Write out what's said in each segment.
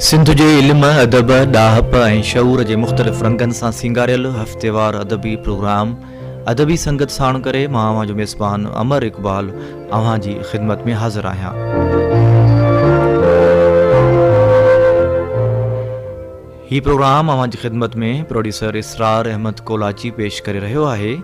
سنڌ جي علم، ادب، ڏاهپ ۽ شعور جي مختلف رنگن سان سينگاريل هفتيوار ادبي پروگرام ادبي سنگت ساڻ ڪري مان اوهان جو ميزبان امر اقبال اوهان جي خدمت ۾ حاضر آهيان. هي پروگرام اوهان جي خدمت ۾ پروڊيوسر اسرار احمد ڪولاچي پيش ڪري رهيو آهي.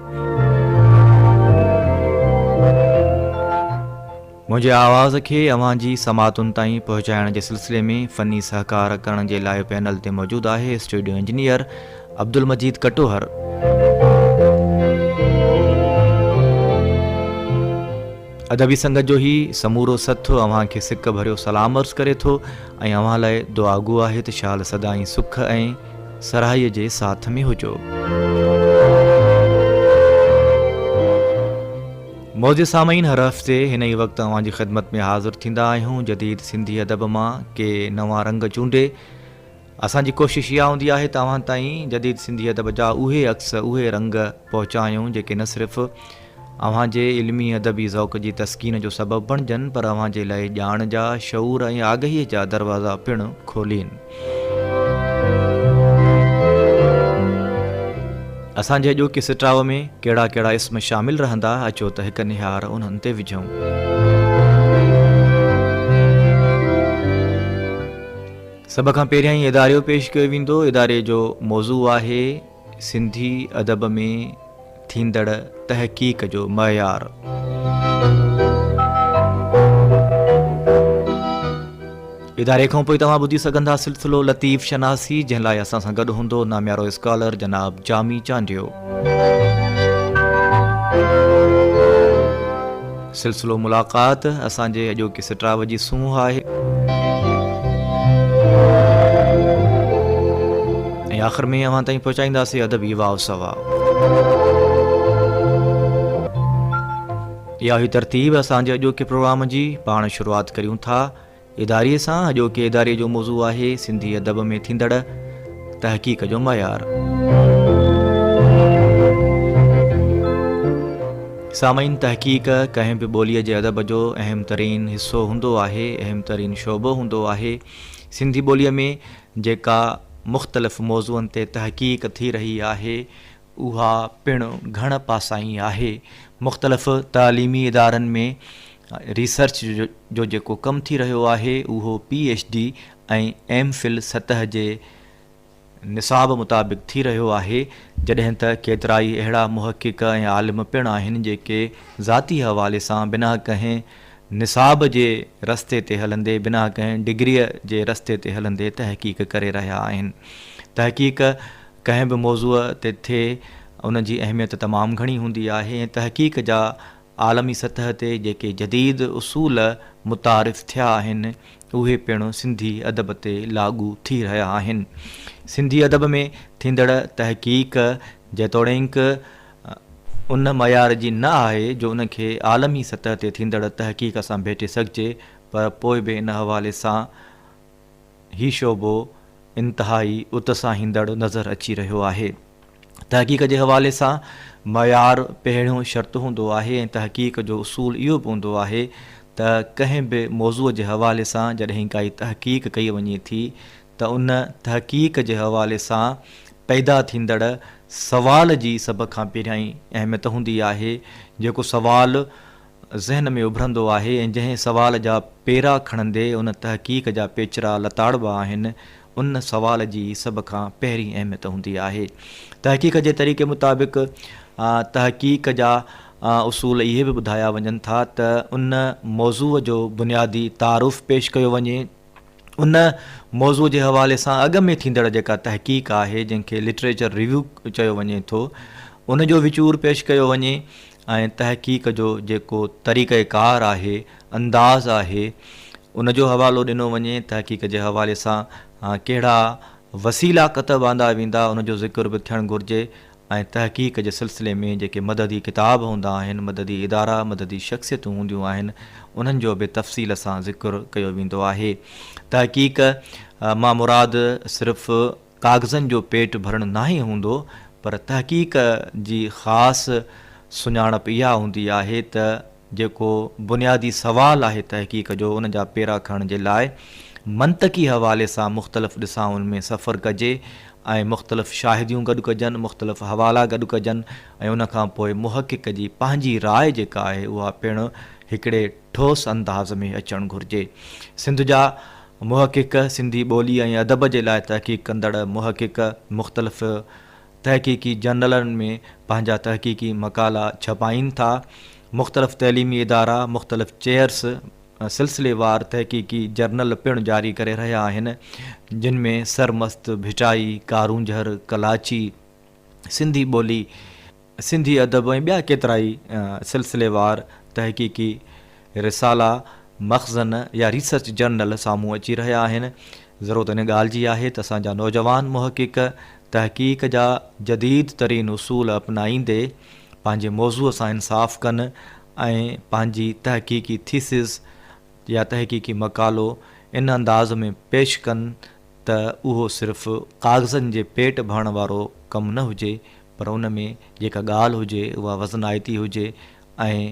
منهنجي آواز کي اوهان جي سماعتن تائين پهچائڻ جي سلسلي ۾ فني سهڪار ڪرڻ جي لاء پينل تي موجود آهي اسٽوڊيو انجنيئر عبدالمجيد ڪٽوهر. ادبي سنگت جو هي سمورو سٿ اوهان کي سڪ ڀريو سلام عرض ڪري ٿو ۽ اوهان لاء دعاگو آهي ته شال سدائين سک ۽ سرهائيء جي ساٿ ۾ هجو. معزز سامعين هر هفتي هن ئي وقت اوهان جي خدمت ۾ حاضر ٿيندا آهيون جديد سنڌي ادب مان ڪي نوان رنگ چونڊي اسان جي ڪوشش اها هوندي آهي ته اوهان تائين جديد سنڌي ادب جا اهي عڪس، اهي رنگ پهچايون جيڪي نه صرف اوهان جي علمي ادبي ذوق جي تسڪين جو سبب بڻجن پر اوهان جي لاء ڄاڻ جا، شعور ۽ آگهيء جا دروازا پڻ کولين. اسان جي اڄوڪي سٽاء ۾ ڪهڙا ڪهڙا اسم شامل رهندا، اچو ته هڪ نهار انهن تي وجهون. سڀ کان پهريائين اداريو پيش ڪيو ويندو. اداري جو موضوع آهي سنڌي ادب ۾ ٿيندڙ تحقيق جو معيار. اداري کان پوء توهان ٻڌي سگهندا سلسلو لطيف شناسي جنهن لاء اسان سان گڏ هوندو ناميارو اسڪالر جناب جامي چانڊيو. سلسلو ملاقات اسان جي اڄوڪي سٽاء جي سونهن آهي. ۽ آخر ۾ اوهان تائين پهچائينداسين ادبي واء سواء. اها هئي ترتيب اسان جي اڄوڪي پروگرام جي. پاڻ شروعات ڪريون ٿا اداري سان. اڄوڪي اداري جو موضوع آهي سنڌي ادب ۾ ٿيندڙ تحقيق جو معيار. سامعين تحقيق ڪنهن به ٻوليء جي ادب جو اهم ترين حصو هوندو آهي، اهم ترين شعبو هوندو آهي. سنڌي ٻوليء ۾ جيڪا مختلف موضوعن تي تحقيق ٿي رهي آهي، اها پڻ گهڻ پاسائين آهي. مختلف تعليمي ادارن ۾ ريسرچ جو جيڪو ڪم ٿي رهيو آهي، اهو P H D ۽ M Phil سطح جي نصاب مطابق ٿي رهيو آهي، جڏهن ته ڪيترائي اهڙا محقق ۽ عالم پڻ آهن جيڪي ذاتي حوالي سان بنا ڪنهن نصاب جي رستي تي هلندي، بنا ڪنهن ڊگريء جي رستي تي هلندي تحقيق ڪري رهيا آهن. تحقيق ڪنهن به موضوع تي ٿئي ان جي اهميت تمام گهڻي هوندي آهي ۽ تحقيق جا عالمي سطح تي جيڪي جديد اصول متعارف ٿيا آهن، اهي پڻ سنڌي ادب تي لاڳو ٿي رهيا آهن. سنڌي ادب ۾ ٿيندڙ تحقيق جيتوڻيڪ ان معيار جي نه آهي جو ان کي عالمي سطح تي ٿيندڙ تحقيق سان ڀيٽي سگهجي پر پوء به ان حوالي سان هي شعبو انتهائي اتساهيندڙ نظر اچي رهيو آهي. تحقيق جي حوالي سان معيار پهريون شرط هوندو آهي ۽ تحقيق جو اصول اهو به هوندو آهي ته ڪنهن به موضوع جي حوالي سان جڏهن ڪائي تحقيق ڪئي وڃي ٿي ته ان تحقيق جي حوالي سان پيدا ٿيندڙ سوال جي سڀ کان پهريائين اهميت هوندي آهي جيڪو سوال ذهن ۾ اڀرندو آهي ۽ جنهن سوال جا پيرا کڻندي ان تحقيق جا پيچرا لتاڙبا آهن، ان سوال جي ئي سڀ کان پهرين اهميت هوندي آهي. تحقيق جي طريقي مطابق تحقيق جا اصول اهي به ٻڌايا وڃن ٿا ته ان موضوع جو بنيادي تعارف پيش ڪيو وڃي، ان موضوع جي حوالي سان اڳ ۾ ٿيندڙ جيڪا تحقيق آهي جنهن کي لٽريچر ريويو چيو وڃي ٿو ان جو وچور پيش ڪيو وڃي ۽ تحقيق جو جيڪو طريقه ڪار آهي انداز آهي ان جو حوالو ڏنو وڃي تحقيق جي حوالي سان ڪهڙا وسيلا ڪتب آندا ويندا ان جو ذڪر به ٿيڻ گهرجي ۽ تحقيق جي سلسلي ۾ جيڪي مددي ڪتاب هوندا آهن، مددي ادارا، مددي شخصيتون هونديون آهن، انهن جو به تفصيل سان ذڪر ڪيو ويندو آهي. تحقيق مان مراد صرف ڪاغذن جو پيٽ ڀرڻ ناهي هوندو، پر تحقيق جي خاص سڃاڻپ اها هوندي آهي ته جيڪو بنيادي سوال آهي تحقيق جو ان جا پيرا کڻڻ جي لاء منطقي حوالي سان مختلف ڏسائن ۾ سفر ڪجي ۽ مختلف شاهديون گڏ ڪجن، مختلف حوالا گڏ ڪجن ۽ ان کان پوء محقق جي پنهنجي راء جيڪا آهي اها پڻ هڪڙي ٺوس انداز ۾ اچڻ گهرجي. سنڌ جا محقق، سنڌي ٻولي ۽ ادب جي لاء تحقيق ڪندڙ محقق مختلف تحقيقي جرنلن ۾ پنهنجا تحقيقي مقالا ڇپائين ٿا. مختلف تعليمي ادارا، مختلف چيئرس سلسليوار تحقيقي جرنل پڻ جاري ڪري رهيا آهن، جن ۾ سرمست، ڀٽائي، ڪارونجهر، ڪلاچي، سنڌي ٻولي، سنڌي ادب ۽ ٻيا ڪيترائي سلسليوار تحقيقي رسالا، مخزن يا ريسرچ جرنل سامهون اچي رهيا آهن. ضرورت ان ڳالهه جي آهي ته اسان جا نوجوان محقق تحقيق جا جديد ترين اصول اپنائيندي پنهنجي موضوع سان انصاف ڪن ۽ پنهنجي تحقيقي ٿيسز يا تحقيقي مقالو ان انداز ۾ پيش ڪن ته اهو صرف ڪاغذن جي پيٽ ڀرڻ وارو ڪم نه هجي پر ان ۾ جيڪا ڳالهه هجي اها وزنائتي هجي ۽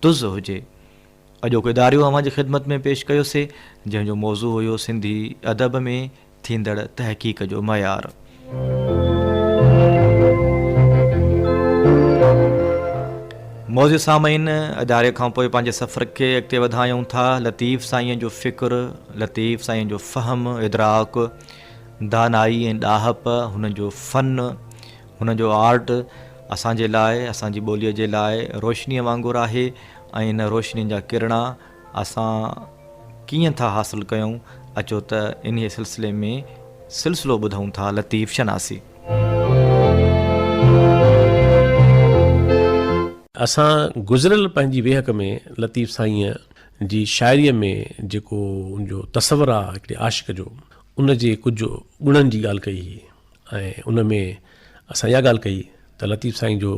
تز هجي. اڄوڪو اداريو اوهان جي خدمت ۾ پيش ڪيوسي جنهن جو موضوع هيو سنڌي ادب ۾ ٿيندڙ تحقيق جو معيار. معزز سامعين اداري کان پوء پنهنجي سفر کي اڳتي وڌايون ٿا. لطيف سائين جو فڪر، لطيف سائين جو فهم، ادراڪ، دانائي ۽ ڏاهپ، هن جو فن، هن جو آرٽ اسان جي لاء، اسان جي ٻوليء جي لاء روشنيء وانگر آهي ۽ ان روشنيء جا ڪرڻا اسان ڪيئن ٿا حاصل ڪيون، اچو ته انهيء سلسلي ۾ سلسلو ٻڌون ٿا لطيف شناسي. اسان گذريل پنهنجي ويهڪ ۾ لطيف سائينء جي شاعريء ۾ جيڪو ان جو تصور آ هڪڙي عاشق جو، ان جي ڪجهه گڻن جي ڳالهه ڪئي هئي ۽ ان ۾ اسان اها ڳالهه ڪئي ته لطيف سائين جو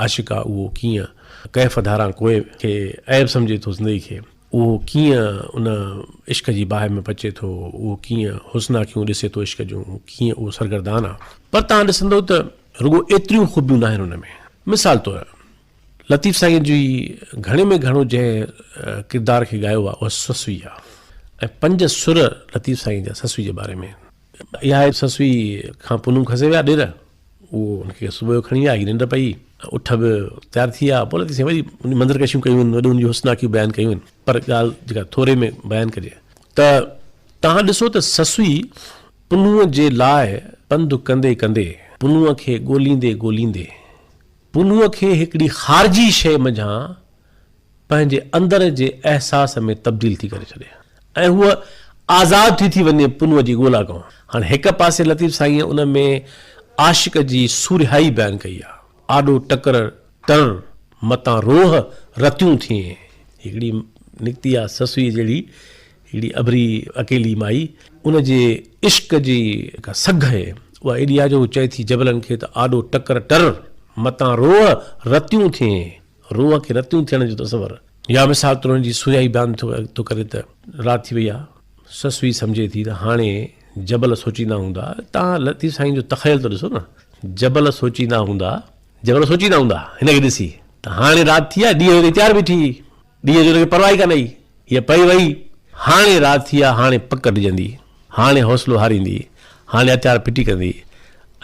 عاشق آ اهو ڪيئن ڪيف ڌاران ڪوئي کي عيب سمجهي ٿو زندگي کي، اهو ڪيئن ان عشق جي باهه ۾ پچي ٿو، اهو ڪيئن حسناڪيون ڏسي ٿو عشق جون، ڪيئن اهو سرگردان آ. پر توهان ڏسندؤ ته رڳو ايتريون خوبيون ناهن ان ۾. مثال طور لطيف سائين جي گهڻي ۾ گهڻو جنهن ڪردار کي ڳايو آ اها سسئي آ ۽ پنج سر لطيف سائين جا سسئي جي باري ۾ آهن. اها آهي سسئي کان پنهون کسي ويا ڏير، اهو ان کي صبح جو کڻي ويا، هي ننڊ پئي، اٺ به تيار ٿي ويا، پوء لطيف سائين وري ان منظر ڪشيون ڪيون آهن، وڏيون ان جون حسناڪيون بيان ڪيون آهن، پر ڳالهه جيڪا ٿوري ۾ بيان ڪجي ته توهان ڏسو ته سسئي پنهونء جي لاء پنڌ ڪندي ڪندي، پنهونء کي ڳوليندي ڳوليندي، پنهونء کي هڪڙي خارجي شيء منجهان پنهنجي اندر جي احساس ۾ تبديل ٿي ڪري ڇڏي ۽ هوء آزاد ٿي ٿي وڃي پنهونء جي ڳولا کان. هاڻي هڪ پاسي لطيف سائينء ان ۾ عاشق جي سورهيائي بيان ڪئي آ. آڏو ٽڪر ٽر متان روهه رتيون ٿئين. هڪڙي نڪتي آ سسئيء جهڙي هڪڙي اڀري اڪيلي مائي. ان جي عشق جي جيڪا سگهه آهي اها ايڏي آ جو هوء چئي ٿي جبلن کي ته آڏو ٽڪر ٽر متان روهه رتيون ٿئين. روح کي رتيون ٿيڻ جو تصور يا مثال طور هن جي سورهيائي بيان ٿو ڪري ته رات ٿي وئي آ، سسئي سمجهي ٿي ته هاڻي جبل سوچيندا هوندا، توهان لطيف سائين جو تخيل ته ڏسو نه، جبل سوچيندا هوندا، جبل سوچيندا هوندا هن کي ڏسي ته هاڻي رات ٿي آ، ڏينهن جو تيار بيٺي هئي، ڏينهن جو هن کي پرواهه ئي ڪانه هئي، هيء پئي وئي، هاڻي رات ٿي آ، هاڻي پڪ ڊڄندي، هاڻي حوصلو هاريندي، هاڻي هٿيار ڦٽي ڪندي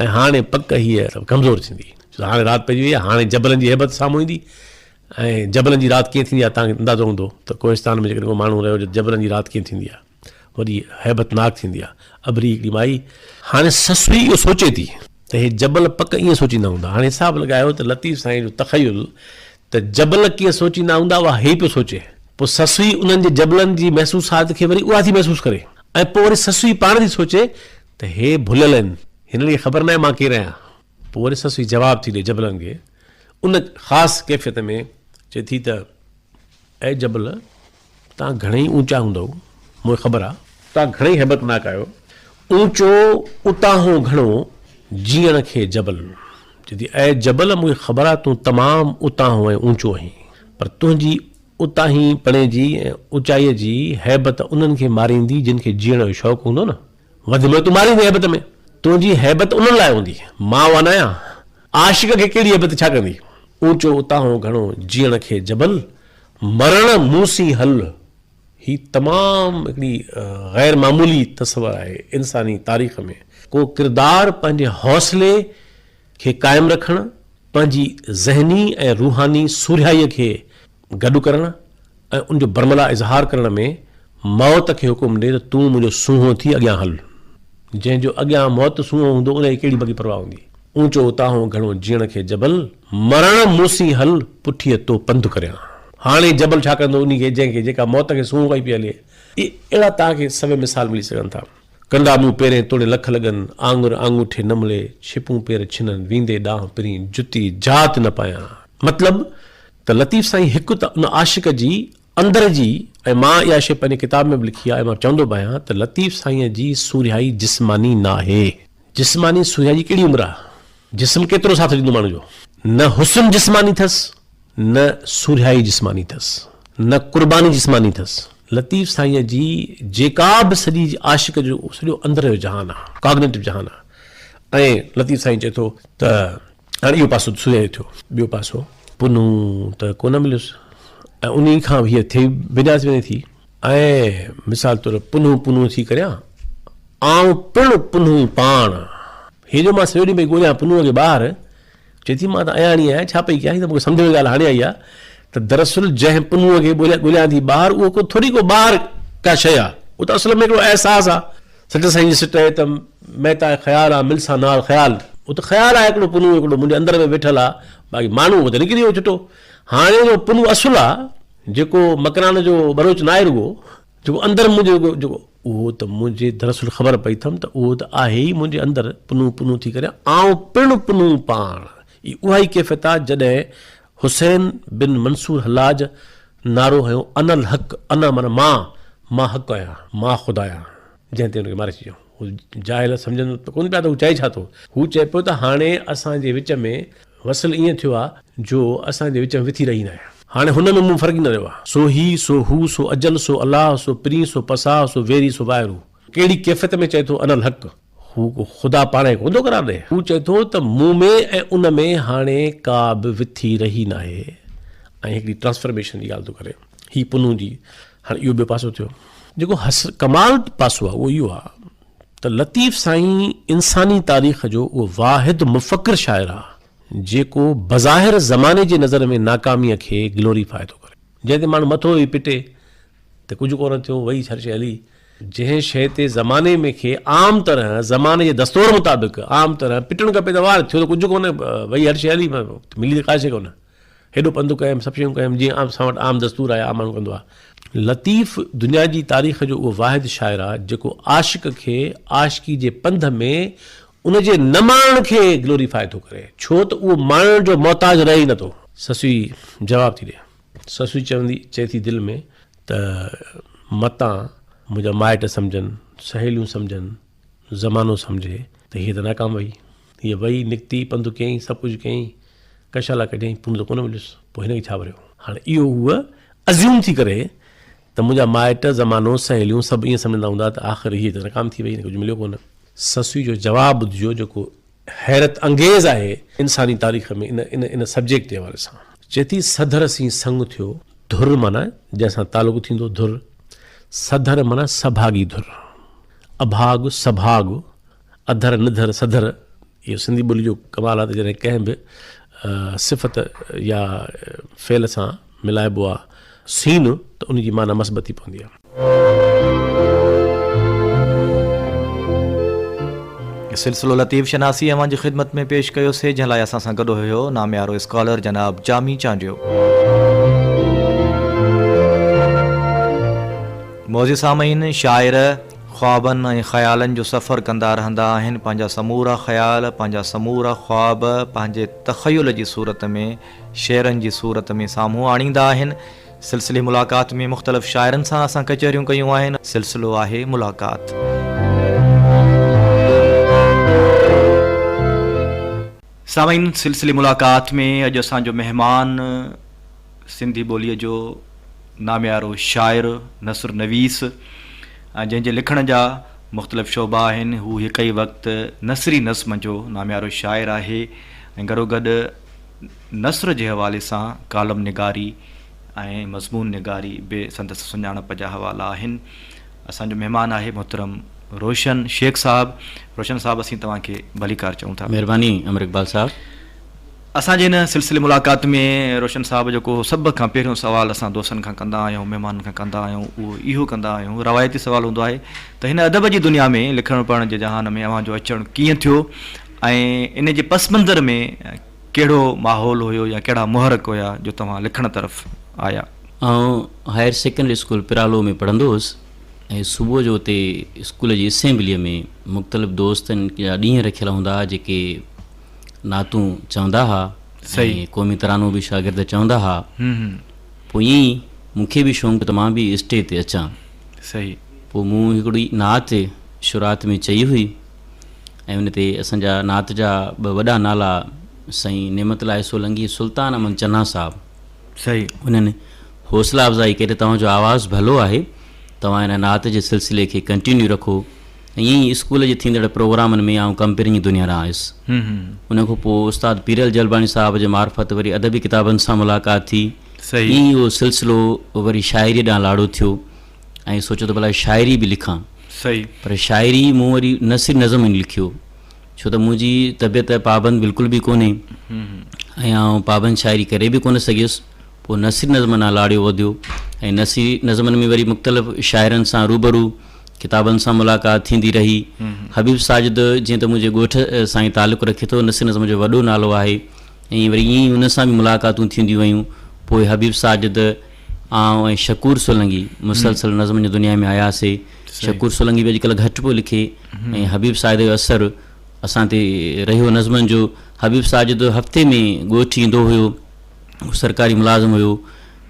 ۽ هاڻي پڪ هيء ڪمزور ٿيندي، ڇو ته هاڻي رات پئجي وئي آهي، هاڻي جبلن جي هيبت سامهون ايندي ۽ جبلن جي رات ڪيئن ٿيندي آهي، توهان کي اندازو هوندو ته ڪوهستان ۾ جيڪڏهن ڪو ماڻهو رهيو هجي ته جبلن جي رات ڪيئن ٿيندي آهي، وڏي هيبتناڪ ٿيندي آهي. اڀري هڪڙي مائي. هاڻي سسئي اهو سوچي ٿي ته هي جبل پڪ ائين سوچيندا هوندا. هاڻي حساب لڳايو ته لطيف سائين جو تخيل ته جبل ڪيئن سوچيندا هوندا اها هي پيو سوچي. پوء سسئي انهن جي جبلن جي محسوسات کي وري اها ٿي محسوس ڪري ۽ پوء وري سسئي پاڻ ٿي سوچي ته هي ڀليل آهن، هنن کي خبر ناهي مان ڪير آهيان. پوء وري سسئي جواب ٿي ڏئي جبلن کي ان خاص ڪيفيت ۾ چئي ٿي ته اي جبل! توهان گهڻئي اوچا هوندؤ، مون کي خبر آ. توهان گهڻئي هيبتناڪ آهيو. اوچو اتاهون گهڻو، جيئڻ کي جبل. چئي ٿي، اي جبل! مون کي خبر آ تون تمام اتاهون ۽ اوچو آهين، پر تنهنجي اتاهين پڻي جي ۽ اوچائيء جي هيبت انهن کي ماريندي جن کي جيئڻ جو شوق هوندو نه. وڌ ۾ تون ماريندين هيبت ۾. تنهنجي هيبت انهن لاء هوندي. مان اها ناهيان. عاشق کي ڪهڙي هيبت ڇا ڪندي؟ اوچو اتاهون گهڻو، جيئڻ کي جبل. مرڻ مون سين هل، هي تمام هڪڙي غير معمولي تصور آهي انساني تاريخ ۾. ڪو ڪردار پنهنجي حوصلي کي قائم رکڻ، پنهنجي ذهني ۽ روحاني سورهيائيء کي گڏ ڪرڻ ۽ ان جو برملا اظهار ڪرڻ ۾ موت کي حڪم ڏي ته تون منهنجو سونهون ٿي اڳيان هل. جنهن جو اڳيان موت سونهون هوندو ان کي ڪهڙي بڳي پرواهه هوندي. اونچو اتاهون گهڻو جيئڻ کي جبل، مرڻ مون سين هل، پٺيء تو پنڌ ڪريان. هاڻي جبل ڇا ڪندو انهي کي جنهن کي جيڪا موت کي سونهون ڪئي پئي هلي. اهڙا توهان کي سوين مثال ملي سگهن ٿا. ڪنڊا مون پيرين توڙي لک لڳن، آڱر آڱوٺي نه ملي، ڇپون پير ڇنن، ويندي ڏانهن پرين، جتي جات نه پايان. مطلب ته لطيف سائين هڪ ته ان عاشق جي اندر جي ۽ مان اها شيء پنهنجي ڪتاب ۾ به لکي آهي ۽ مان چوندو به آهيان ته لطيف سائينء جي سورهيائي جسماني ناهي. جسماني سورهيائي جي ڪهڙي عمر آهي؟ جسم ڪيترو ساٿ ڏيندو ماڻهو جو؟ نه حسن جسماني ٿس، نه سورهيائي جسماني ٿس، نه قرباني جسماني ٿس. لطيف سائينء جي جيڪا به سڄي عاشق جو سڄو اندر جو جهان آهي، Cognitive جهان آهي ۽ لطيف سائين چئي ٿو ته. هاڻي اهو پاسو سڃايو ٿيو. ٻيو پاسو پنهون ته ڪونه مليس ۽ انهي کان هيء ٿي بنياس وڃي ٿي. ۽ مثال طور پنهون پنهون ٿي ڪريان، آئون پڻ پنهون پاڻ. هي جو مان سڄو ڏينهن پئي ڳوليان پنهونء کي ٻاهر، چئي ٿي مان ته اياڻي آهيان، ڇا پئي ڪيان، هي ته مون کي سمجهه ۾ ڳالهه هاڻي آئي آهي ته دراصل جنهن پنهونء کي ڳوليان ٿي ٻاهر، اهو ڪو ٿوري ڪو ٻاهر ڪا شيء آهي، اهو ته اصل ۾ هڪڙو احساس آهي. سچل سائين جي سٽ آهي ته مهتا خيال آ ملسان نال خيال اهو ته خيال آهي هڪڙو پنهون هڪڙو منهنجي اندر ۾ ويٺل آ باقي ماڻهو اهو ته نڪري ويو ڇٽو هاڻي جو پنهون اصل آ جيڪو مڪران جو ٻروچ ناهي رڳو جيڪو اندر منهنجي جيڪو اهو ته منهنجي دراصل خبر پئي اٿم ته اهو ته آهي ئي منهنجي اندر پنهون پنهون ٿي ڪريان آئون پڻ پنهون پاڻ هي اها ئي ڪيفيت آ جڏهن حسين بن منصور حلاج نعرو هنيو انا الحق انا معنيٰ مان، مان حق آهيان، مان خدا آهيان، جنهن تي هن کي ماري ڇڏيائون. هو جاهل سمجهن ته ڪونه پيا ته هو چئي ڇا ٿو. هو چئي پيو ته هاڻي اسان جي وچ ۾ وصل ائين ٿيو آهي جو اسان جي وچ ۾ وٿي رهي ناهي. هاڻي هن ۾ مون ۾ فرق ئي نه رهيو آهي. سو هي، سو هو، سو اجل، سو الله، سو پرين، سو پساهه، سو ويري، سو واهرو. ڪهڙي ڪيفيت ۾ چئي ٿو انا الحق. هو ڪو خدا پاڻ کي ڪونه ٿو قرار ڏئي. هو چئي ٿو ته مون ۾ ۽ ان ۾ هاڻي ڪا به وٿي رهي ناهي ۽ هڪڙي ٽرانسفرميشن جي ڳالهه ٿو ڪري. هي پنهون جي هاڻي اهو ٻيو پاسو ٿيو. جيڪو ڪمال پاسو آهي اهو اهو آهي ته لطيف سائين انساني تاريخ جو اهو واحد مفڪر شاعر آهي جيڪو بظاهر زماني جي نظر ۾ ناڪاميء کي گلوريفاء ٿو ڪري. جنهن تي ماڻهو مٿو ئي پٽي ته ڪجهه ڪونه ٿيو، وئي هر شيء هلي. جنهن شيء تي زماني ۾ کي عام طرح زماني جي دستور مطابق عام طرح پٽڻ کپي ته وار ٿيو ته ڪجهه ڪونه، وئي هر شيء هلي، ملي ته ڪا شيء ڪونه. هيڏو پنڌ ڪيم، سڀ شيون ڪيم، جيئن عام اسان وٽ عام دستور آهي، عام ماڻهو ڪندو آهي. لطيف دنيا جي تاريخ جو اهو واحد شاعر آهي جيڪو عاشق کي عاشقي جي پنڌ ۾ ان جي نه ماڻڻ کي گلوريفاء ٿو ڪري، ڇو ته اهو ماڻڻ جو محتاج رهي ئي نٿو. سسئي جواب ٿي ڏي. سسئي چوندي چئي ٿي دل ۾ ته متان منهنجا مائٽ سمجهن، سهيليون سمجهن، زمانو سمجهي ته هيء ته ناڪام وئي. هيء وئي، نڪتي، پنڌ ڪيائين، سڀ ڪجهه ڪيائين، ڪشالا ڪڍيائين، پونء ته ڪونه مليس، پوء هن کي ڇا وريو؟ هاڻي اهو هوء ازيوم ٿي ڪري ته منهنجا مائٽ، زمانو، سهيليون سڀ ائين سمجهندا هوندا ته آخر هيء ته ناڪام ٿي وئي، هن کي ڪجهه مليو ڪونه. سسئي جو جواب ٻڌجو جيڪو حيرت انگيز آهي انساني تاريخ ۾ ان ان ان سبجيڪٽ جي حوالي سان. چئي ٿي سڌر سين سڱ ٿيو. ڌر معنيٰ جنهن سان تعلق ٿيندو ڌر. سڌر معنيٰ سڀاڳي ڌر. اڀاڳ، سڀاڳ، اڌر، نڌر، سڌر اهو سنڌي ٻولي جو ڪمال آهي ته جڏهن ڪنهن به صفت يا فعل سان ملائبو آهي سين ته ان جي معنيٰ مثبت ٿي پوندي آهي. سلسلو لطيف شناسي اوهان جي خدمت ۾ پيش ڪيو سي جنهن لاء اسان سان گڏ هيو ناميارو اسڪالر جناب جامي چانڊيو. معزز سامعين شاعر خوابن ۽ خيالن جو سفر ڪندا رهندا آهن پنهنجا سمورا خيال پنهنجا سمورا خواب پنهنجي تخيل جي صورت ۾ شعرن جي صورت ۾ سامهون آڻيندا آهن سلسلي ملاقات ۾ مختلف شاعرن سان اسان ڪچهريون ڪيون آهن. سلسلو آهي ملاقات. سامعين سلسلي ملاقات ۾ اڄ اسان جو مهمان سنڌي ٻوليء جو ناميارو شاعر، نثر نويس ۽ جنهن جي لکڻ جا مختلف شعبا آهن. هو هڪ ئي وقت نثري نظم جو ناميارو شاعر آهي ۽ گڏوگڏ نثر جي حوالي سان ڪالم نگاري ۽ مضمون نگاري به سندس سڃاڻپ جا حوالا آهن. اسان جو مهمان آهي محترم روشن شيخ صاحب. روشن صاحب اسين توهان کي ڀليڪار چئون ٿا. مهرباني امر اقبال صاحب. اسان جي هن سلسلي ملاقات ۾ روشن صاحب جيڪو سڀ کان پهريون سوال اسان دوستن کان ڪندا آهيون مهمانن کان ڪندا آهيون اهو اهو ڪندا آهيون روايتي سوال هوندو آهي ته هن ادب جي دنيا ۾ لکڻ پڙهڻ جي جهان ۾ اوهان جو اچڻ ڪيئن ٿيو ۽ ان جي پس منظر ۾ ڪهڙو ماحول هيو يا ڪهڙا محرڪ هيا جو توهان لکڻ طرف آيا؟ آئون هائير سيڪنڊري اسڪول پرالو ۾ پڙهندو هوس ۽ صبح جو اتي اسڪول جي اسيمبليء ۾ مختلف دوستن جا ڏينهن رکيل هوندا ها جيڪي نعتون چوندا ها ۽ قومي ترانو به شاگرد چوندا ها. پوء ائين ئي مون کي به شونق ته مان به اسٽيج تي اچان. پوء مون هڪڙي نعت شروعات ۾ چئي هئي. ۽ ان تي اسان جا نعت جا ٻه وڏا نالا سائين نعمت الله سولنگي سلطان احمد چنا صاحب صحيح انهن حوصلا افزائي ڪئي ته توهان جو آواز ڀلو آهي توهان ان نعت جي سلسلي کي ڪنٽينيو رکو ۽ ائين ئي اسڪول جي ٿيندڙ پروگرامن ۾ آئون ڪمپيئرنگ جي دنيا ڏانهن آيس ان کان پوء استاد پيرل جلباڻي صاحب جي معرفت وري ادبي ڪتابن سان ملاقات ٿي صحيح ائين ئي اهو سلسلو وري شاعري ڏانهن لاڙو ٿيو ۽ سوچيو ته ڀلا شاعري به لکان. صحيح. پر شاعري مون وري نثري نظم ئي لکيو ڇو ته منهنجي طبيعت پابند بلڪل به ڪونهي ۽ آئون پابند شاعري ڪري به ڪونه سگهيس پوء نثري نظمن ڏانهن لاڙيو وڌيو ۽ نثري نظمن ۾ وري مختلف شاعرن سان روبرو ڪتابن سان ملاقات ٿيندي رهي. حبيب ساجد جيئن ته منهنجي ڳوٺ سان ئي تعلق رکي ٿو نثري نظم جو وڏو نالو آهي ۽ وري ائين ئي ان سان به ملاقاتون ٿينديون ويون پوء حبيب ساجد آئون ۽ شڪور سولنگي مسلسل نظمن جي دنيا ۾ آياسي. شڪور سولنگي به اڄڪلهه گهٽ پيو لکي ۽ حبيب ساجد جو اثر اسان تي رهيو نظمن جو. حبيب ساجد هفتي ۾ ڳوٺ ايندو هيو. هو سرڪاري ملازم هيو.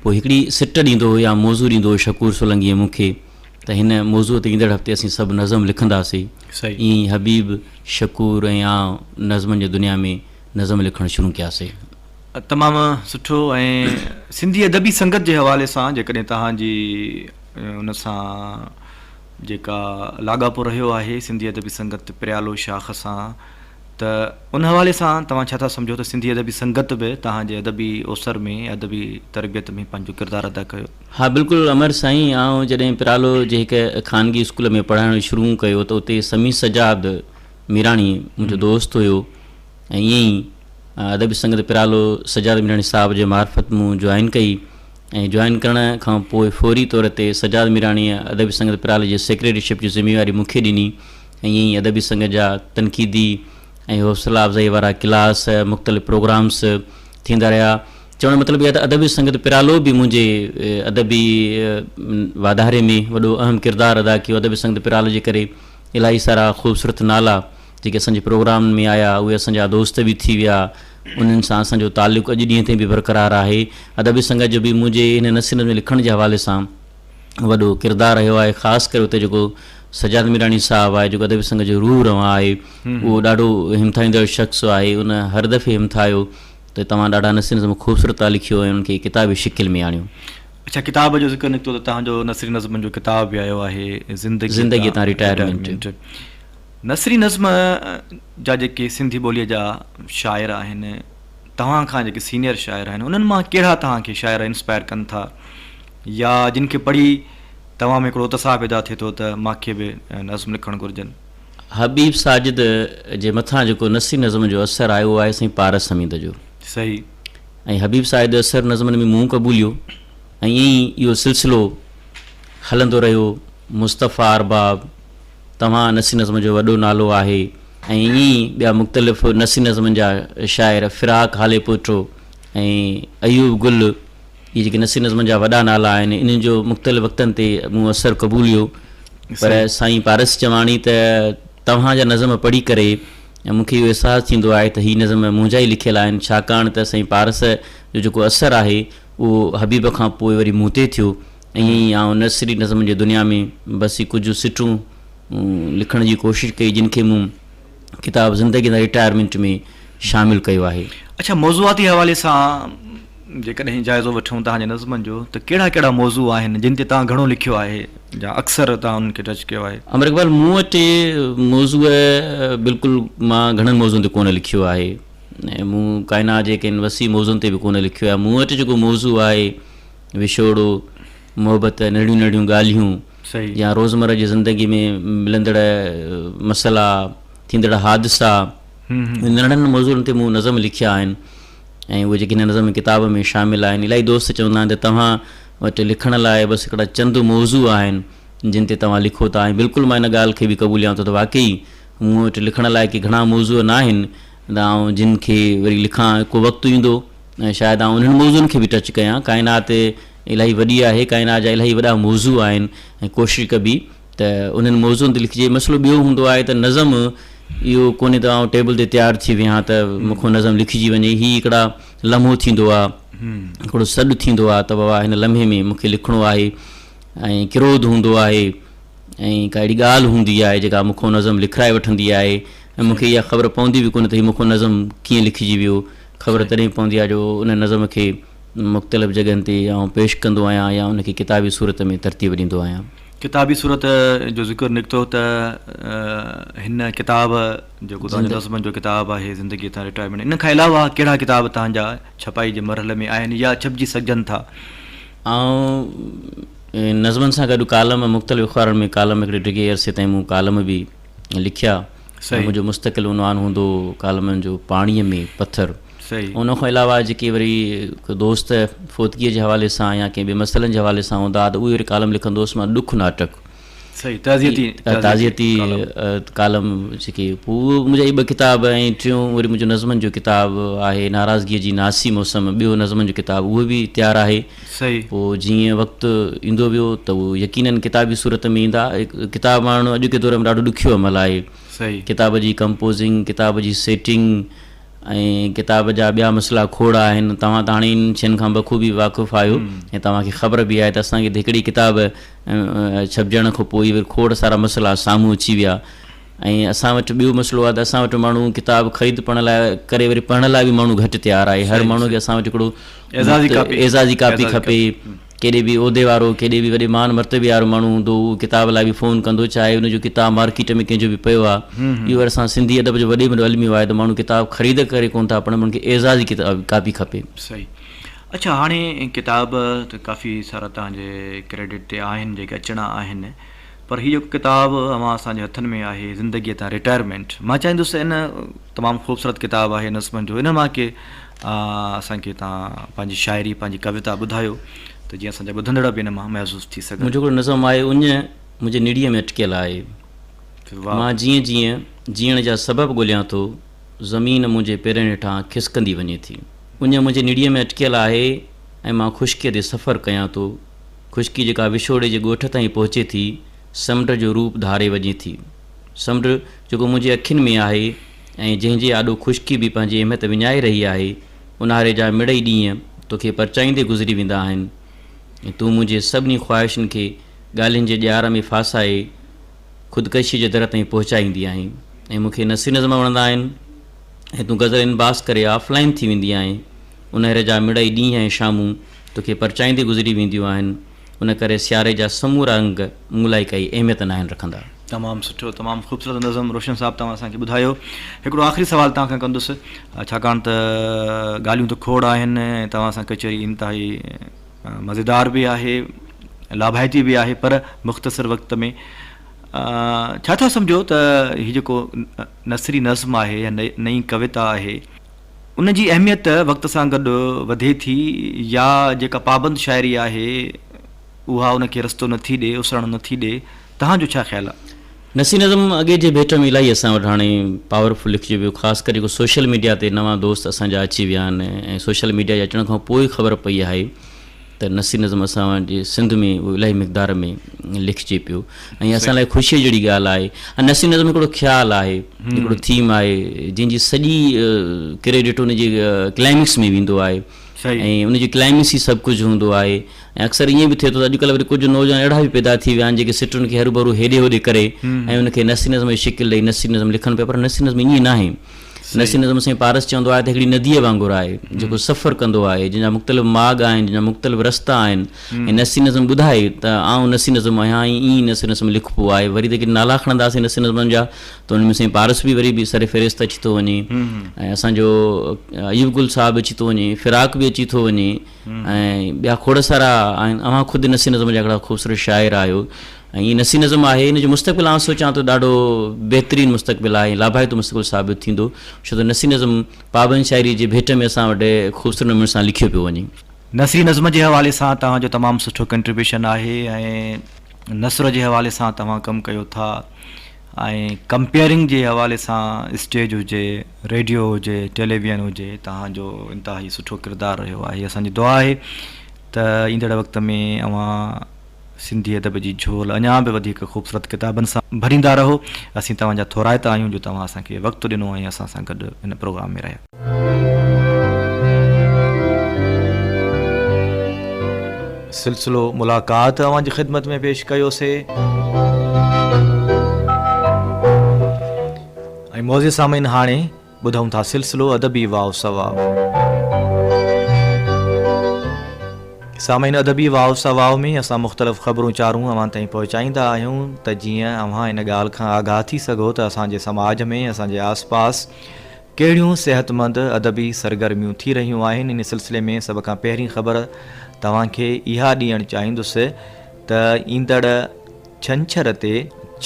پوء هڪڙي سٽ ڏيندو هو يا موضوع ڏيندو هو شڪور سولنگيء مون کي ته هن موضوع تي ايندڙ هفتي اسين سڀ نظم لکنداسي. ائين ئي حبيب، شڪور ۽ آئون نظمن جي دنيا ۾ نظم لکڻ شروع ڪياسي. تمام سٺو ۽ سنڌي ادبي سنگت جي حوالي سان جيڪڏهن توهان جي ان سان جيڪا لاڳاپو رهيو آهي سنڌي ادبي سنگت پريالو شاخ سان ته ان حوالي سان توهان ڇا ٿا سمجهو ته سنڌي ادبي سنگت به توهان جي ادبي اوسر ۾ ادبي تربيت ۾ پنهنجو ڪردار ادا ڪيو؟ ها بلڪل امر سائين آئون جڏهن پريالو جي هڪ خانگي اسڪول ۾ پڙهائڻ شروع ڪيو ته اتي سميع سجاد ميراڻي منهنجو دوست هيو ۽ ائين ئي ادبي سنگت پرالو سجاد ميراڻي صاحب جي معرفت مون جوائن ڪئي ۽ جوائن ڪرڻ کان پوء فوري طور تي سجاد ميراڻيء ادبي سنگت پرالي جي سيڪريٽري شپ جي ذميواري مون کي ڏني ۽ ائين ئي ادبي سنگت جا تنقيدي ۽ حوصلا افزائي وارا ڪلاس مختلف پروگرامس ٿيندا رهيا. چوڻ جو مطلب اهو آهي ته ادبي سنگت پرالو به منهنجي ادبي واڌاري ۾ وڏو اهم ڪردار ادا ڪيو. ادبي سنگت پرالو جي ڪري الاهي سارا خوبصورت نالا جيڪي اسان جي پروگرامن ۾ آيا اهي اسان جا دوست به ٿي ويا انهن سان اسان جو تعلق اڄ ڏينهن تائين به برقرار آهي ادبي سنگت جو به منهنجي هن نثري نظم لکڻ جي حوالي سان وڏو ڪردار رهيو آهي خاص ڪري اتي جيڪو سجاد ميراڻي صاحب آهي جيڪو ادبي سنگت جو روح روان آهي اهو ڏاڍو همٿائيندڙ شخص آهي ان هر دفعي همٿايو ته توهان ڏاڍا نثري نظم خوبصورت ٿا لکيو ۽ انهن کي ڪتابي شڪل ۾ آڻيو. اڇا ڪتاب جو ذڪر نڪتو ته توهان جو نثري نظمن جو ڪتاب به آيو آهي زندگي تان رٽائرمينٽ. نثري نظم جا جيڪي سنڌي ٻوليء جا شاعر آهن، توهان کان جيڪي سينيئر شاعر آهن، انهن مان ڪهڙا توهان کي شاعر انسپائر ڪن ٿا يا جن کي پڙهي توهان ۾ هڪڙو اتساهه پيدا ٿئي ٿو ته مان کي به نظم لکڻ گهرجن؟ حبيب ساجد جي مٿان جيڪو نثري نظم جو اثر آيو اهو آهي سائين پارس حميد جو. صحيح. ۽ حبيب ساجد جو اثر نظمن ۾ مون قبوليو ۽ ائين ئي اهو سلسلو هلندو رهيو. مصطفيٰ ارباب. توهان نثري نظم جو وڏو نالو آهي ۽ ائين ئي ٻيا مختلف نثري نظمن جا شاعر فراق هاليپوٽو ۽ ايوب گل اهي جيڪي نثري نظمن جا وڏا نالا آهن انهن جو مختلف وقتن تي مون اثر قبوليو پر سائين پارس چواڻي ته توهان جا نظم پڙهي ڪري مون کي اهو احساس ٿيندو آهي ته هي نظم منهنجا ئي لکيل آهن ڇاڪاڻ ته سائين پارس جو جيڪو اثر آهي اهو حبيب کان پوء وري مون تي ٿيو ائين ئي آئون نثري نظمن جي دنيا ۾ بس هي ڪجهه سٽون لکڻ جي ڪوشش ڪئي جن کي مون ڪتاب زندگي تان رٽائرمينٽ ۾ شامل ڪيو آهي. اڇا موضوعاتي حوالي سان جيڪڏهن جائزو وٺون توهان جي نظمن جو ته ڪهڙا ڪهڙا موضوع آهن جن تي توهان گهڻو لکيو آهي يا اڪثر توهان انهن کي ٽچ ڪيو آهي؟ امر اقبال مون وٽ موضوع بلڪل مان گهڻن موضوعن تي ڪونه لکيو آهي ۽ مون ڪائنات جي ڪن وسيع موضوعن تي به ڪونه لکيو آهي مون وٽ جيڪو موضوع آهي. وڇوڙو، محبت، ننڍڙيون ننڍڙيون ڳالهيون يا روزمره جي زندگي ۾ ملندڙ مسئلا، ٿيندڙ حادثا، ننڍڙن موضوعن تي مون نظم لکيا آهن ۽ اهي جيڪي هن نظم ڪتاب ۾ شامل آهن. الاهي دوست چوندا آهن ته توهان وٽ لکڻ لاء بس هڪڙا چند موضوع آهن جن تي توهان لکو ٿا ۽ بلڪل مان ان ڳالهه کي به قبوليان ٿو ته واقعي مون وٽ لکڻ لاء ڪي گهڻا موضوع ناهن ته آئون جن کي وري لکان ڪو وقت ايندو ۽ شايد آئون انهن موضوعن کي به ٽچ ڪيان. ڪائنات الاهي وڏي آهي، ڪائنات جا الاهي وڏا موضوع آهن ۽ ڪوشش ڪبي ته انهن موضوعن تي لکجي. مسئلو ٻيو هوندو آهي ته نظم اهو ڪونهي ته آئون ٽيبل تي تيار ٿي ويهان ته مون کان نظم لکجي وڃي. هي هڪڙا لمحو ٿيندو آهي، هڪڙو سڏ ٿيندو آهي ته بابا هن لمحي ۾ مون کي لکڻو آهي ۽ ڪروڌ هوندو آهي ۽ ڪا اهڙي ڳالهه هوندي آهي جيڪا مون کان نظم لکرائي وٺندي آهي ۽ مون کي اها خبر پوندي به ڪونه ته هي مون کان نظم ڪيئن لکجي ويو. خبر تڏهن پوندي آهي جو ان نظم کي مختلف جڳهن تي آئون پيش ڪندو آهيان يا ان کي ڪتابي صورت ۾ ترتيب ڏيندو آهيان. ڪتابي صورت جو ذڪر نڪتو ته هن ڪتاب جيڪو توهان جو نظمن جو ڪتاب آهي زندگي تان رٽائرمينٽ ان کان علاوه ڪهڙا ڪتاب توهان جا ڇپائي جي مرحلي ۾ آهن يا ڇپجي سگهجن ٿا؟ آئون نظمن سان گڏ ڪالم مختلف اخبارن ۾ ڪالم هڪڙي ڊگهي عرصي تائين مون ڪالم به لکيا. منهنجو مستقل عنوان هوندو هو ڪالمن جو پاڻيء ۾ پٿر. ان کان علاوه جيڪي وري دوست فوتگيء جي حوالي سان يا ڪنهن ٻئي مسئلن جي حوالي سان هوندا هئا ته اهي وري ڪالم لکندو هوس مان ڏک ناٽڪ. تعزيتي ڪالم جيڪي پوء منهنجا اهي ٻه ڪتاب ۽ ٽيون وري منهنجو نظمن جو ڪتاب آهي ناراضگيء جي ناسي موسم ٻيو نظمن جو ڪتاب اهو به تيار آهي. پوء جيئن وقت ايندو ويو ته اهو يقينن ڪتابي صورت ۾ ايندا. ڪتاب آڻڻ اڄوڪي دور ۾ ڏاڍو ڏکيو عمل آهي. ڪتاب جي ڪمپوزنگ، ڪتاب جي سيٽنگ ۽ ڪتاب جا ٻيا مسئلا کوڙ آهن. توهان ته هاڻي انهن شين کان بخوبي واقف آهيو ۽ توهان کي خبر به آهي ته اسان کي ته هڪڙي ڪتاب ڇپجڻ کان پوء ئي وري کوڙ سارا مسئلا سامهون اچي ويا. ۽ اسان وٽ ٻيو مسئلو آهي ته اسان وٽ ماڻهو ڪتاب خريد پڙهڻ لاء ڪري وري پڙهڻ لاء به ماڻهو گهٽ تيار آهي هر ماڻهو کي اسان وٽ هڪڙو اعزازي ڪاپي کپي ڪيڏي به عهدي وارو ڪيڏي به وڏي مان مرتبي وارو ماڻهو هوندو اهو ڪتاب لاء به فون ڪندو چاهي ان جو ڪتاب مارڪيٽ ۾ ڪنهن جو به پيو آهي اهو وري اسان سنڌي ادب جو وڏي ۾ وڏو الميو آهي ته ماڻهو ڪتاب خريد ڪري ڪونه ٿا پڙهن انهن کي اعزازي ڪتاب ڪاپي کپي. صحيح اڇا هاڻي ڪتاب ته ڪافي سارا توهان جي ڪريڊٽ تي آهن جيڪي اچڻا آهن پر هي جيڪو ڪتاب اوهان اسان جي هٿن ۾ آهي زندگيء تان رٽائرمينٽ مان چاهيندس ته ان تمام خوبصورت ڪتاب آهي نظمن جو ان مان ڪي اسان کي توهان پنهنجي شاعري پنهنجي ڪويتا ٻڌايو ته جيئن اسان جا ٻڌندڙ به ان مان محظوظ ٿي سگهن. منهنجو هڪڙو نظم آهي اڃ منهنجي نڙيء ۾ اٽڪيل آهي. مان جيئن جيئن جيئڻ جا سبب ڳوليان ٿو زمين منهنجي پيرن هيٺان کسڪندي وڃي ٿي. اڃ منهنجي نڙيء ۾ اٽڪيل آهي ۽ مان خشڪيء تي سفر ڪيان ٿو. خشڪي جيڪا وڇوڙي جي ڳوٺ تائين پهچي ٿي، سمنڊ جو روپ ڌاري وڃي ٿي. سمنڊ، جيڪو منهنجي اکين ۾ آهي ۽ جنهن جي آڏو خشڪي به پنهنجي اهميت وڃائي رهي آهي، اونهاري جا مڙئي ڏينهن توکي پرچائيندي گذري ويندا آهن ۽ تون منهنجي سڀني خواهشن کي ڳالهين جي ڄار ۾ ڦاسائي خودڪشيء جي در تائين پهچائيندي آهين ۽ مون کي نثري نظم وڻندا آهن ۽ تون غزل انباس ڪري آف لائين ٿي ويندي آهين. اونهاري جا مڙئي ڏينهن ۽ شامون توکي پرچائيندي گذري وينديون آهن، ان ڪري سياري جا سمورا رنگ مون لاء ڪائي اهميت ناهن رکندا. تمام سٺو تمام خوبصورت نظم روشن صاحب توهان اسان کي ٻڌايو. هڪڙو آخري سوال توهان کان ڪندس ڇاڪاڻ ته ڳالهيون ته کوڙ آهن ۽ توهان سان ڪچهري انتهائي مزيدار به آهي لاڀائتي به آهي پر مختصر وقت ۾ ڇا ٿا سمجهو ته هي جيڪو نثري نظم آهي يا نئين ڪويتا آهي ان جي اهميت وقت سان گڏ وڌي ٿي يا جيڪا پابند شاعري آهي اها ان کي رستو نه ٿي ڏي، اسرڻ نه ٿي ڏي، توهان جو ڇا خيال آهي؟ نثري نظم اڳي جي ڀيٽ ۾ الاهي اسان وٽ هاڻي پاور فل لکجي پيو خاص ڪري جيڪو سوشل ميڊيا تي نوان دوست اسان جا اچي ويا آهن ۽ سوشل ميڊيا جي اچڻ کان پوء خبر پئي آهي ته نثري نظم اسان جي سنڌ ۾ اهو الاهي مقدار ۾ لکجي پيو ۽ اسان لاء خوشيء جهڙي ڳالهه آهي ۽ نثري نظم هڪڙو خيال آهي هڪڙو ٿيم آهي جنهن جي سڄي ڪريڊٽ ان جي ڪلائمڪس ۾ ويندو آهي ۽ ان جي ڪلائمڪس ئي سڀ ڪجهه هوندو آهي ۽ اڪثر ائين به ٿئي ٿو ته اڄڪلهه وري ڪجهه نوجوان اهڙا به پيدا ٿي ويا آهن جيڪي سٽن کي هروڀرو هيڏي هوڏي ڪري ۽ ان کي نثري نظم جي شڪل ڏئي نثري نظم لکن پيا پر نثري نظم ائين ناهي. نثري نظم سائين پارس چوندو آهي ته هڪڙي نديء وانگر آهي جيڪو سفر ڪندو آهي جنهن جا مختلف ماڳ آهن جنهن جا مختلف رستا آهن ۽ نثري نظم ٻڌائي ته آئون نثري نظم آهيان ۽ ائين نثري نظم لکبو آهي وري ته ڪي نالا کڻنداسين نثري نظمن جا ته ان ۾ سائين پارس به وري به سر فهرست اچي ٿو وڃي ۽ اسان جو ايوب گل صاحب اچي ٿو وڃي فراق به اچي ٿو وڃي ۽ ٻيا کوڙ سارا آهن اوهان خود نثري نظم جا هڪڙا خوبصورت شاعر آهيو ۽ هي نثري نظم آهي ان جو مستقبل آئون سوچان ٿو ڏاڍو بهترين مستقبل آهي ۽ لاڀائتو مستقبل ثابت ٿيندو ڇو ته نثري نظم پابند شاعري جي ڀيٽ ۾ اسان وٽ خوبصورت نموني سان لکيو پيو وڃي. نثري نظم جي حوالي سان توهان جو تمام سٺو ڪنٽريبيوشن آهي ۽ نثر جي حوالي سان توهان ڪم ڪيو ٿا ۽ ڪمپيئرنگ جي حوالي سان اسٽيج هجي ريڊيو هجي ٽيليويئن هجي توهان جو انتهائي سٺو ڪردار رهيو آهي اسان جي دعا آهي ته ايندڙ وقت ۾ اوهان سنڌي ادب جي جهول اڃا به وڌيڪ خوبصورت ڪتابن سان ڀريندا رهو. اسين توهان جا ٿورائتا آهيون جو توهان اسان کي وقت ڏنو ۽ اسان سان گڏ هن پروگرام ۾ رهيا. سلسلو ملاقات اوهان جي خدمت ۾ پيش ڪيوسي. ۽ معزز سامعين هاڻي ٻڌون ٿا سلسلو ادبي واء سواء. سامعين ادبي واء سواء ۾ اسان مختلف خبرون چارون اوهان تائين پهچائيندا آهيون ته جيئن اوهان ان ڳالهه کان آگاهه ٿي سگهو ته اسان جي سماج ۾ اسان جي آس پاس ڪهڙيون صحتمند ادبي سرگرميون ٿي رهيون آهن ان سلسلي ۾ سڀ کان پهرين خبر توهان کي اها ڏيڻ چاهيندس ته ايندڙ ڇنڇر تي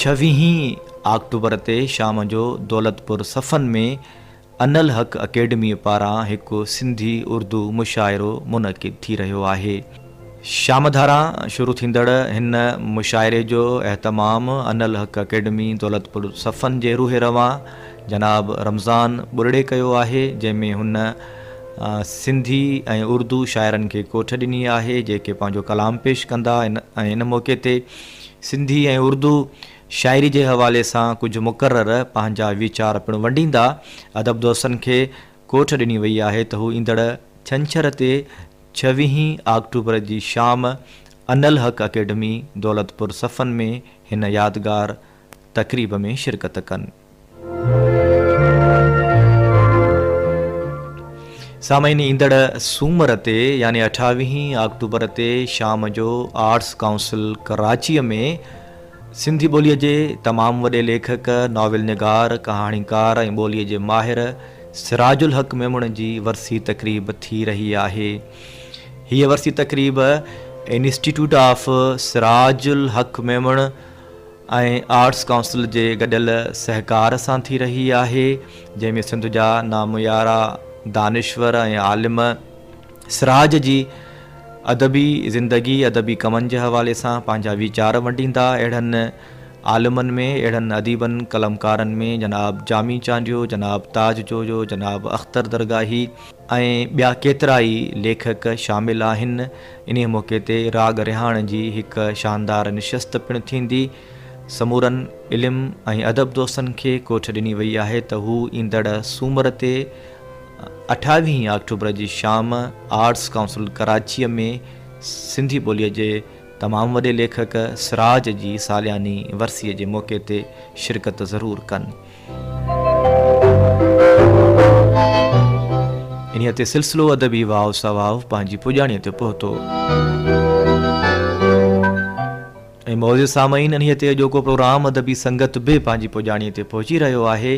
ڇويهين آڪٽوبر تي شام جو دولتپور صفن ۾ انالحق اڪيڊميء پاران هڪ سنڌي اردو مشاعرو منعقد ٿي رهيو آهي. شام ڌاران شروع ٿيندڙ هن مشاعري جو اهتمام انالحق اڪيڊمي دولتپور صفن جي روح روان جناب رمضان ٻرڙي ڪيو آهي، جنهن ۾ هن سنڌي ۽ اردو شاعرن کي ڪوٺ ڏني آهي، جيڪي پنهنجو ڪلام پيش ڪندا ۽ ان موقعي تي سنڌي ۽ اردو شاعري جي حوالي سان ڪجهه مقرر پنهنجا ويچار پڻ ونڊيندا. ادب دوستن کي ڪوٺ ڏني وئي آهي ته هو ايندڙ ڇنڇر تي ڇويهين آڪٽوبر جي شام انالحق اڪيڊمي دولتپور صفن ۾ هن يادگار تقريب ۾ شرڪت ڪن. سامعين ايندڙ سومر تي يعني اٺاويهين آڪٽوبر تي شام جو آرٽس ڪائونسل ڪراچيء ۾ سنڌي ٻوليء جي تمام وڏي ليکڪ، ناول نگار، ڪهاڻيڪار ۽ ٻوليء جي ماهر سراج الحق ميمڻ جي ورسي تقريب ٿي رهي آهي. هيء ورسي تقريب institute of Siraj ul Haq Memon ۽ arts council جي گڏيل سهڪار سان ٿي رهي آهي، جنهن ۾ سنڌ جا ناميارا دانشور ۽ عالم سراج جي ادبي زندگي، ادبي ڪمن جي حوالي سان پنهنجا ويچار ونڊيندا. اهڙن عالمن ۾، اهڙن اديبن، قلمڪارن ۾ جناب جامي چانڊيو، جناب تاج جويو، جناب اختر درگاهي ۽ ٻيا ڪيترائي ليکڪ شامل آهن. انهيء موقعي تي راڳ رهاڻ جي هڪ شاندار نشست پڻ ٿيندي. سمورن علم ۽ ادب دوستن کي ڪوٺ ڏني وئي آهي ته هو ايندڙ سومر تي اٺاويهين آڪٽوبر جي شام آرٽس ڪائونسل ڪراچيء ۾ سنڌي ٻوليء جي تمام وڏي ليکڪ سراج جي سالياني ورسيء جي موقعي تي شرڪت ضرور ڪن. انهيء تي سلسلو ادبي واء سواء پنهنجي پڄاڻيء تي پهتو. ۽ معزز سامعين انهيء تي اڄوڪو پروگرام ادبي سنگت به پنهنجي پڄاڻيء تي پهچي رهيو آهي.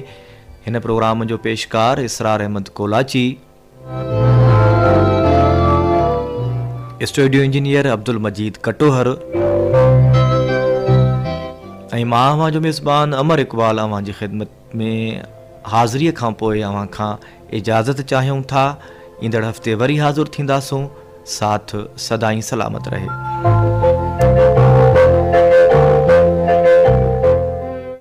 هن پروگرام جو پيشڪار اسرار احمد ڪولاچي، اسٽوڊيو انجنيئر عبدالمجيد ڪٽوهر ۽ مان اوهان جو ميزبان امر اقبال اوهان جي خدمت ۾ حاضريء کان پوء اوهان کان اجازت چاهيون ٿا. ايندڙ هفتي وري حاضر ٿينداسون. ساٿ سدائين سلامت رهي.